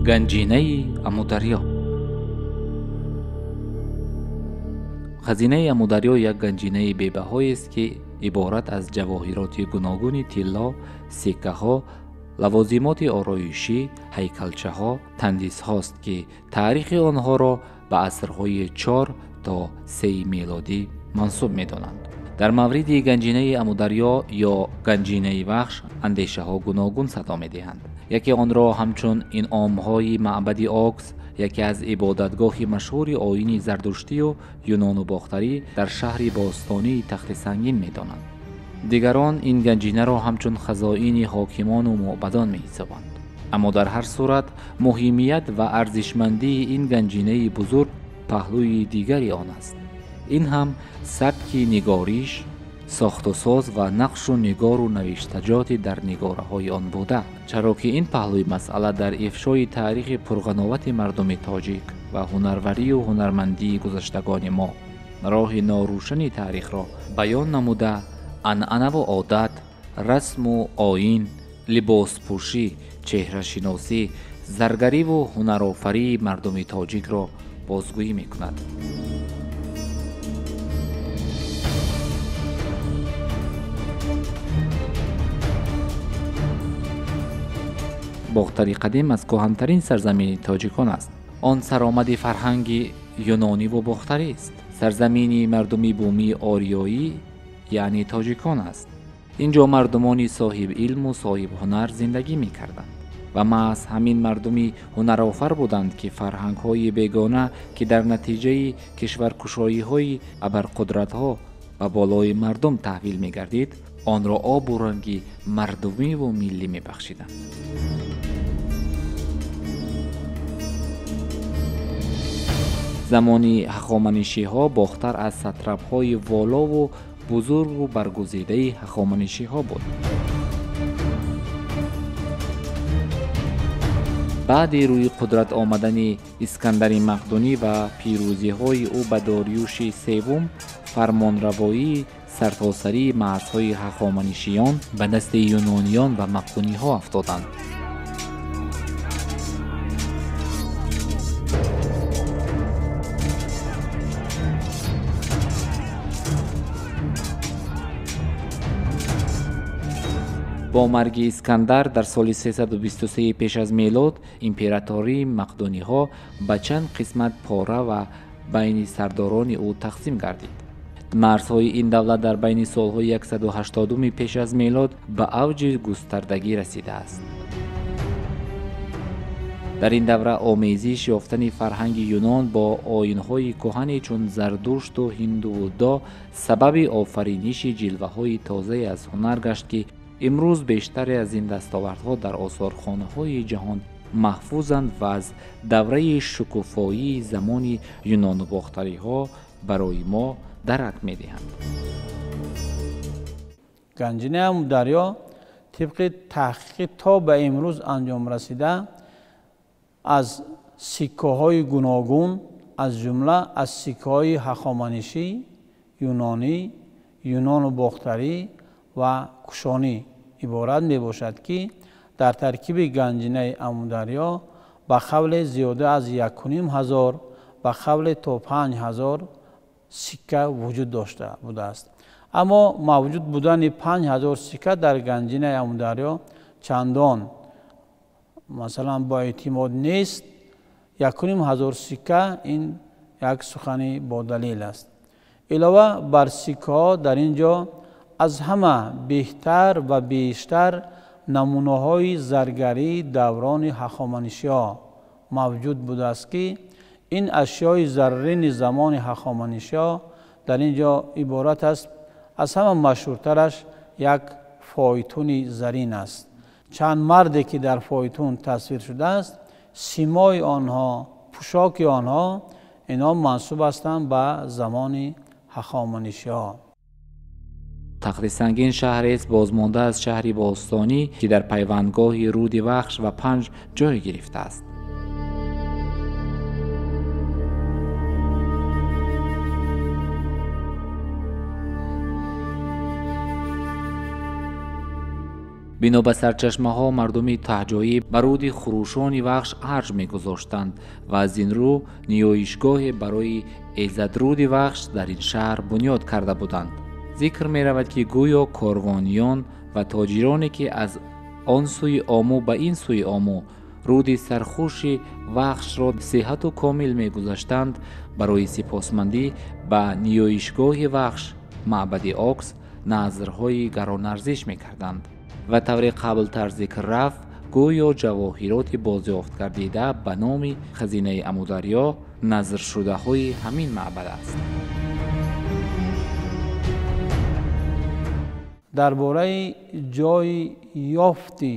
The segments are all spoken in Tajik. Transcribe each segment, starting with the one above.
Ганҷинаи Амударё. Хазинаи Амударё як ганҷинаи бебаҳоест, ки иборат аз ҷавоҳироти гуногуни тилло, сиккаҳо, лавозимоти ороишӣ, ҳайкалчаҳо, тандисҳост, ки таърихи онҳоро ба асрҳои 4 то 3 мелодӣ мансуб медонанд. Дар мавриди ганҷинаи Амударё ё ганҷинаи Вахш андешаҳо гуногун садо медиҳанд. Яке онро ҳамчун инъомҳои маъбади Окс, яке аз ибодатгоҳи машҳури оини зардуштию юнону бохтарӣ дар шаҳри бостонии Тахти Сангин медонанд. Дигарон ин ганҷинаро ҳамчун хазоини ҳокимону мӯбадон меҳисобанд. Аммо дар ҳар сурат муҳимият ва арзишмандии ин ганҷинаи бузург паҳлӯи дигари он аст. Ин ҳам сабки нигориш, сохтусоз ва нақшу нигору навиштаҷоти дар нигораҳои он буда, чаро ки ин паҳлӯи масъала дар ифшои таърихи пурғановати мардуми тоҷик ва ҳунарварию ҳунармандии гузаштагони мо роҳи норӯшани таърихро баён намуда, анъанаву одат, расму оин, либоспӯшӣ, чеҳрашиносӣ, заргариву ҳунарофарии мардуми тоҷикро бозгӯӣ мекунад. Бохтари қадим аз кӯҳантарин сарзамини тоҷикон аст. Он саромади фарҳанги юнониву бохтарист. Сарзамини мардуми бумии ориёӣ, яъне тоҷикон аст. Ин ҷо мардумони соҳибилму соҳибҳунар зиндагӣ мекарданд ва маҳз ҳамин мардуми ҳунарофар буданд, ки фарҳангҳои бегона, ки дар натиҷаи кишваркушоиҳои абарқудратҳо ба болои мардум таҳвил мегардид, онро обу ранги мардумиву миллӣ мебахшиданд. Замони ҳахоманишиҳо Бохтар аз сатрапҳои волову бузургу баргузидаи ҳахоманишиҳо буд. Баъди рӯи қудрат омадани Искандари Мақдунӣ ва пирӯзиҳои ӯ ба Дориюши Севум, фармонравоии сартосарии марзҳои ҳахоманишиён ба дасти юнониён ва мақдуниҳо афтоданд. Бо марги Искандар дар соли 323 пеш аз мелод императории мақдуниҳо ба чанд қисмат пора ва байни сардорони ӯ тақсим гардид. Марзҳои ин давлат дар байни солҳои 180 пеш аз мелод ба авҷи густардагӣ расидааст. Дар ин давра омезиш ёфтани фарҳанги юнон бо оинҳои кӯҳане чун зардушту ҳинду буддо сабаби офариниши ҷилваҳои тозае аз ҳунар гашт, ки имрӯз бештаре аз ин дастовардҳо дар осорхонаҳои ҷаҳон маҳфузанд ва аз давраи шукуфоии замони юнону бохтариҳо барои мо дарак медиҳанд. Ганҷинаи Амударё тибқи таҳқиқи то ба имрӯз анҷом расида аз сиккаҳои гуногун, аз ҷумла аз сиккаҳои ҳахоманишӣ, юнонӣ, юнону бохтарӣ ва кушонӣ иборат мебошад, ки дар таркиби ганҷинаи Амударё ба қавле зиёда аз 1500 ба қавле то 5000 сикка вуҷуд дошта будааст. Аммо мавҷуд будани 5000 сикка дар ганҷинаи Амударё чандон масалан бо эътимод нест. 1500 сикка ин як сухани бодалил аст. Илова бар сиккаҳо дар ин ҷо аз ҳама беҳтар ва бештар намунаҳои заргарии даврони ҳахоманишиҳо мавҷуд будааст, ки ин ашёи заррини замони ҳахоманишиҳо дар ин ҷо иборат аст. Аз ҳама машҳуртараш як фойтуни зарин аст. Чанд марде ки дар фойтун тасвир шудааст, симои онҳо, пӯшоки онҳо, инҳо мансуб ҳастанд ба замони ҳахоманишиҳо. Тахти Сангин шаҳрест бозмонда аз шаҳри бостонӣ, ки дар пайвандгоҳи руди Вахш ва Панҷ ҷой гирифтааст. Бино ба сарчашмаҳо, мардуми таҳҷоӣ ба рӯди хурӯшони Вахш арҷ мегузоштанд ва аз ин рӯ ниёишгоҳе барои эзадруди Вахш дар ин шаҳр бунёд карда буданд. Зикр меравад, ки гӯё корвониён ва тоҷироне, ки аз он сӯи Омӯ ба ин сӯи Омӯ рӯди сархуши Вахшро сиҳату комил мегузаштанд, барои сипосмандӣ ба ниёишгоҳи Вахш, маъбади Окс, назрҳои гаронарзиш мекарданд. Ва тавре қаблтар зикр рафт, гӯё ҷавоҳироти бозёфт гардида ба номи хазинаи Амударё назршудаҳои ҳамин маъбад аст. Дар бораи ҷои ёфти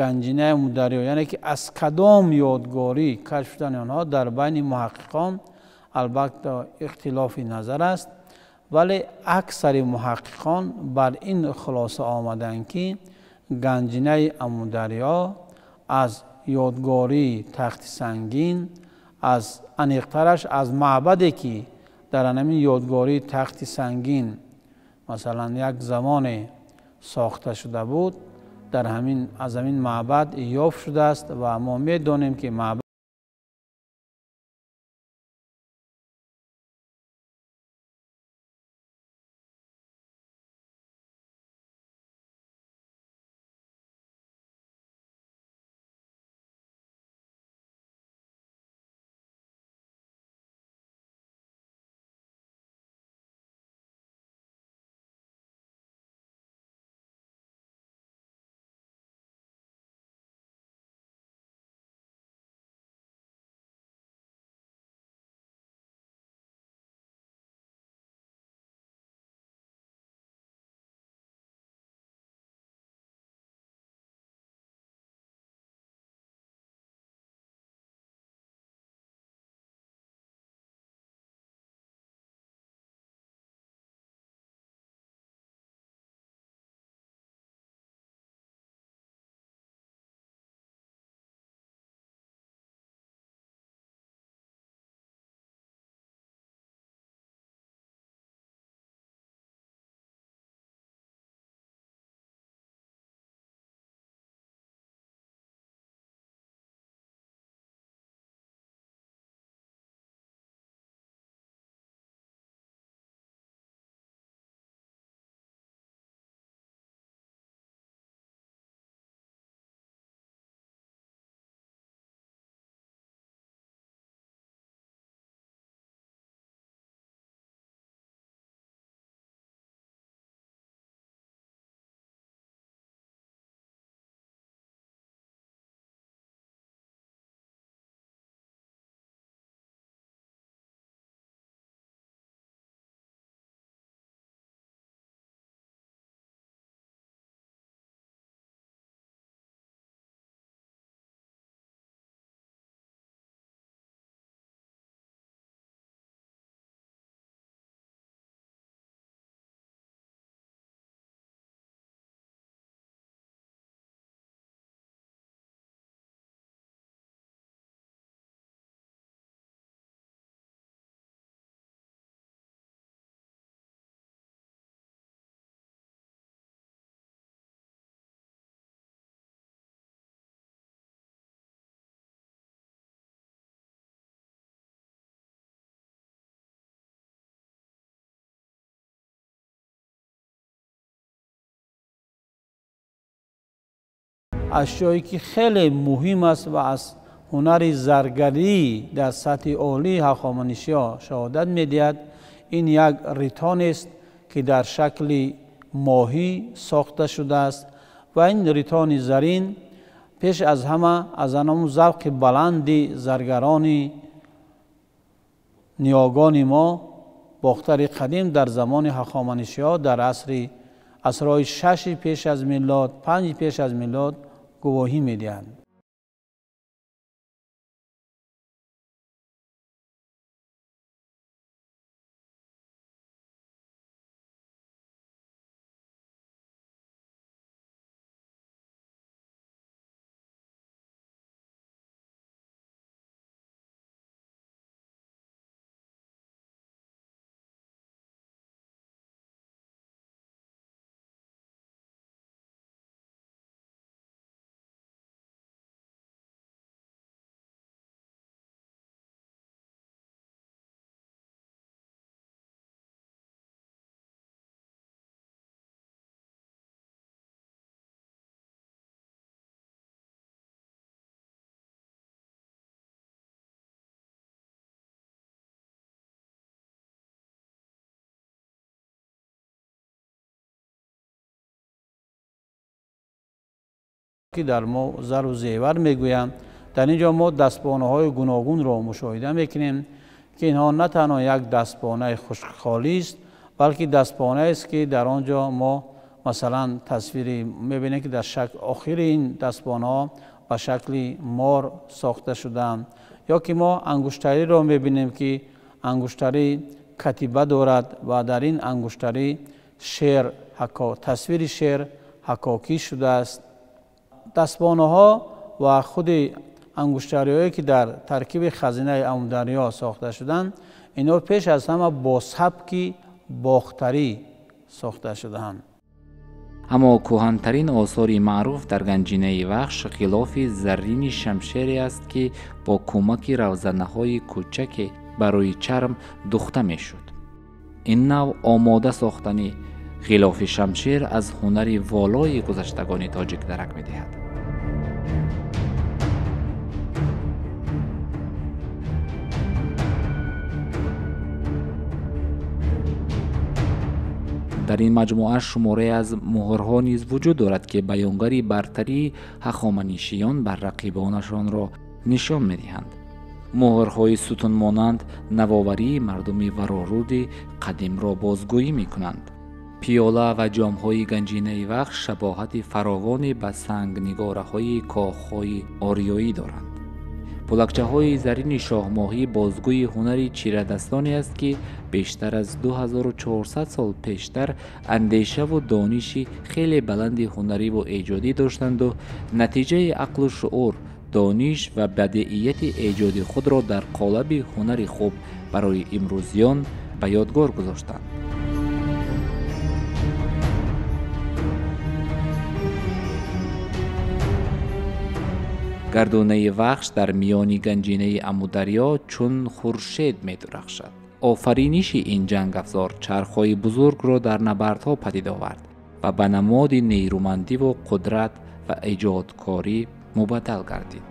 ганҷинаи Амударё, яъне ки аз кадом ёдгорӣ кашф шудани онҳо, дар байни муҳаққиқон албатта ихтилофи назар аст, вале аксари муҳаққиқон бар ин хулоса омаданд, ки ганҷинаи Амударё аз ёдгории Тахти Сангин, аз аниқтараш аз маъбаде, ки дар ҳамин ёдгории Тахти Сангин масалан як замоне сохта шуда буд, дар ҳамин аз ҳамин маъбад ёфт шудааст. Ва мо медонем, ки маъбад ашёе ки хеле муҳим аст ва аз ҳунари заргарӣ дар сатҳи олии ҳахоманишиҳо шаҳодат медиҳад, ин як ритонест, ки дар шакли моҳӣ сохта шудааст ва ин ритони зарин пеш аз ҳама аз аному завқи баланди заргарони ниёгони мо Бохтари қадим дар замони ҳахоманишиҳо дар асрҳои 6 пеш аз милод, 5 пеш аз милод гувоҳӣ медиҳанд. Ки дар мо зару зевар мегӯянд. Дар ин ҷо мо дастбонаҳои гуногунро мушоҳида мекунем, ки инҳо на танҳо як дастбонаи хушкхолист, балки дастбонаест, ки дар он ҷо мо масалан тасвири мебинем, ки дар охири ин дастбонаҳо ба шакли мор сохта шудаанд. Ё ки мо ангуштариро мебинем, ки ангуштарӣ катиба дорад ва дар ин ангуштарӣ шер тасвири шер ҳакокӣ шудааст. Дастбонаҳо ва худи ангуштариҳое, ки дар таркиби хазинаи Амударё сохта шуданд, инҳо пеш аз ҳама бо сабки бохтарӣ сохта шудаанд. Аммо кӯҳантарин осори маъруф дар ганҷинаи Вахш ғилофи заррини шамшере аст, ки бо кӯмаки равзанаҳои кӯчаке барои чарм духта мешуд. Ин навъ омода сохтани ғилофи шамшер аз ҳунари волои гузаштагони тоҷик дарак медиҳад. Дар ин маҷмӯа шуморае аз муҳрҳо низ вуҷуд дорад, ки баёнгари бартарии ҳахоманишиён бар рақибонашонро нишон медиҳанд. Муҳрҳои сутунмонанд навоварии мардуми вароруди қадимро бозгӯӣ мекунанд. Пиёла ва ҷомҳои ганҷинаи Вахш шабоҳати фаровоне ба сангнигораҳои кохҳои ориёӣ доранд. Пулакчаҳои зарини шоҳмоҳӣ бозгӯи ҳунари чирадастоне аст, ки бештар аз 2400 сол пештар андешаву дониши хеле баланди ҳунариву эҷодӣ доштанду натиҷаи ақлу шуур, дониш ва бадеияти эҷоди худро дар қолаби ҳунари хуб барои имрӯзиён ба ёдгор гузоштанд. Гардонаи Вахш дар миёни ганҷинаи Амударё чун хуршед медурахшад. Офариниши ин ҷангафзор чархҳои бузургро дар набардҳо падид овард ва ба намоди нерӯмандиву қудрат ва эҷодкорӣ мубаддал гардид.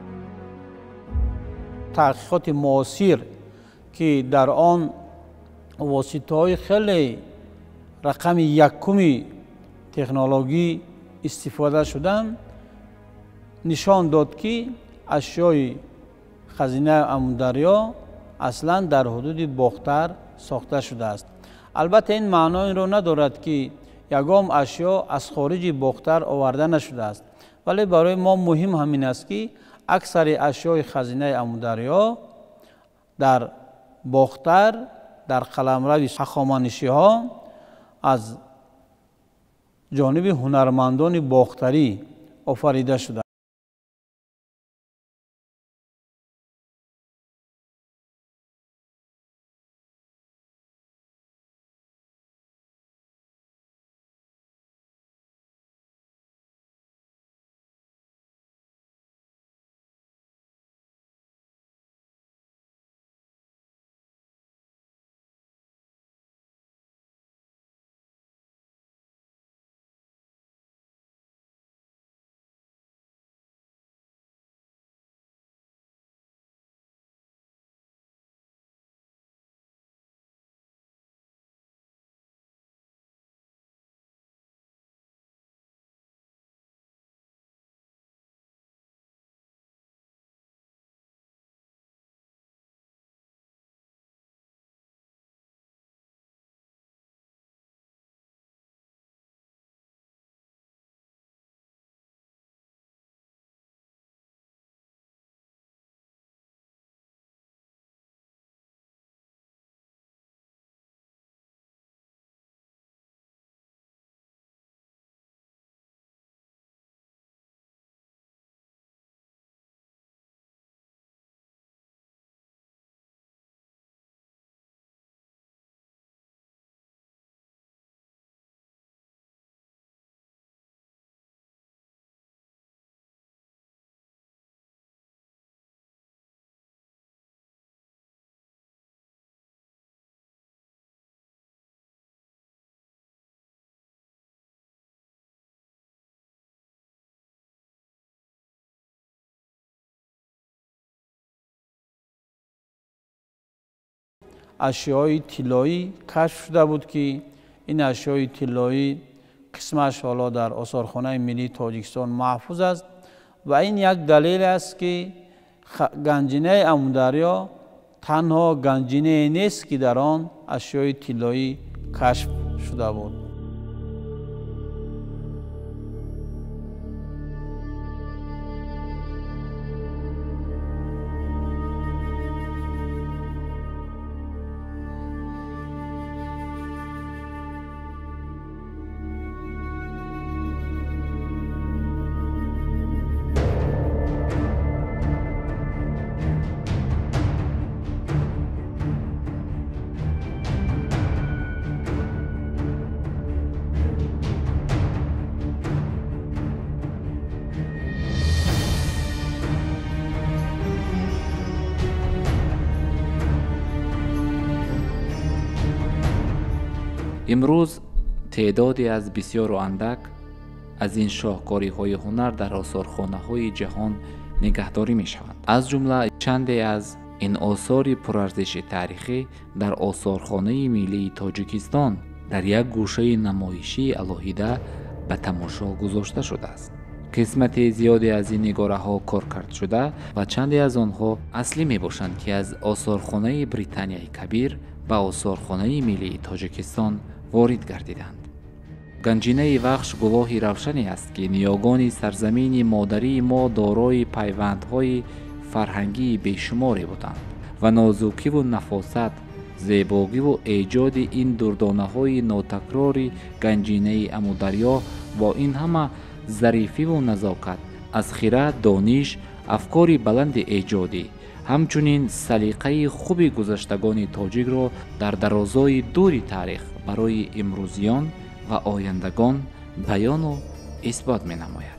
Таҳқиқоти муосир, ки дар он воситаҳои хеле рақами якуми технологӣ истифода шуданд, нишон дод, ки ашёи хазинаи Амударё аслан дар ҳудуди Бохтар сохта шудааст. Албатта, ин маъно инро надорад, ки ягон ашё аз хориҷи Бохтар оварда нашудааст, вале барои мо муҳим ҳамин аст, ки аксари ашёи хазинаи Амударё дар Бохтар, дар қаламрави ҳахоманишиҳо аз ҷониби ҳунармандони бохтарӣ офарида шудааст. Ашёи тиллоӣ кашф шуда буд, ки ин ашёи тиллоӣ қисмаш ҳоло дар осорхонаи миллии Тоҷикистон маҳфуз аст. Ва ин як далел аст, ки ганҷинаи Амударё танҳо ганҷинае нест, ки дар он ашёи тиллоӣ кашф шуда буд. Имрӯз теъдоде аз бисёру андак аз ин шоҳкориҳои ҳунар дар осорхонаҳои ҷаҳон нигаҳдорӣ мешаванд. Аз ҷумла чанде аз ин осори пурарзиши таърихӣ дар осорхонаи миллии Тоҷикистон дар як гӯшаи намоишии алоҳида ба тамошо гузошта шудааст. Қисмати зиёде аз ин нигораҳо коркард шуда ва чанде аз онҳо аслӣ мебошанд, ки аз осорхонаи Британияи Кабир ба осорхонаи миллии Тоҷикистон ворид гардиданд. Ганҷинаи Вахш гувоҳи равшане аст, ки ниёгони сарзамини модарии мо дорои пайвандҳои фарҳангии бешуморе буданд ва нозукиву нафосат, зебогиву эҷоди ин дурдонаҳои нотакрори ганҷинаи Амударё бо ин ҳама зарифиву назокат аз хирад, дониш, афкори баланди эҷодӣ, ҳамчунин салиқаи хуби гузаштагони тоҷикро дар дарозои дури таърих барои имрӯзиён ва ояндагон баёну исбот менамояд.